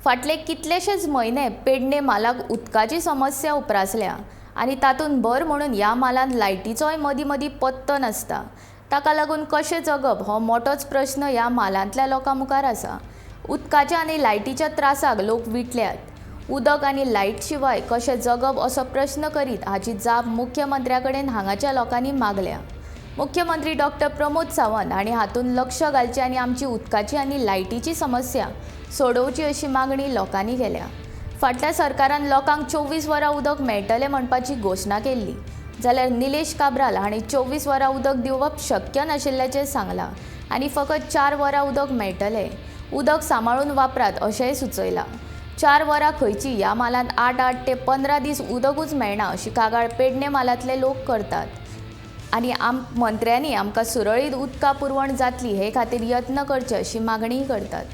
फाटले कितलेशेच म्हयने पेडणे म्हालाक उदकाची समस्या उप्रासल्या आनी तातूंत भर म्हणून ह्या म्हालांत लायटीचोय मदीं मदीं पत्तो नासता. ताका लागून कशें जगप हो मोठोच प्रस्न ह्या म्हालांतल्या लोकां मुखार आसा. उदकाच्या आनी लायटीच्या त्रासाक लोक विटल्यात. उदक आनी लायट शिवाय कशें जगप असो प्रस्न करीत हाची जाप मुख्यमंत्र्या कडेन हांगाच्या लोकांनी मागल्या. मुख्यमंत्री डॉक्टर प्रमोद सावंत हांणी हातूंत लक्ष घालचें आनी आमची उदकाची आनी लायटीची समस्या सोडोवची अशी मागणी लोकांनी केल्या. फाटल्या सरकारान लोकांक 24 वरां उदक मेळटलें म्हणपाची घोशणा केल्ली, जाल्यार निलेश काब्राल हांणी 24 वरां उदक दिवप शक्य नाशिल्ल्याचें सांगलां आनी फकत 4 वरां उदक मेळटलें, उदक सांबाळून वापरात अशेंय सुचयलां. 4 वरां खंयची, ह्या म्हालांत 8-8 ते 15 दीस उदकूच मेळना अशी कागाळ पेडणे म्हालांतले लोक करतात आनी मंत्र्यांनी आमकां सुरळीत उदका पुरवण जातली हे खातीर यत्न करचे अशी मागणीय करतात.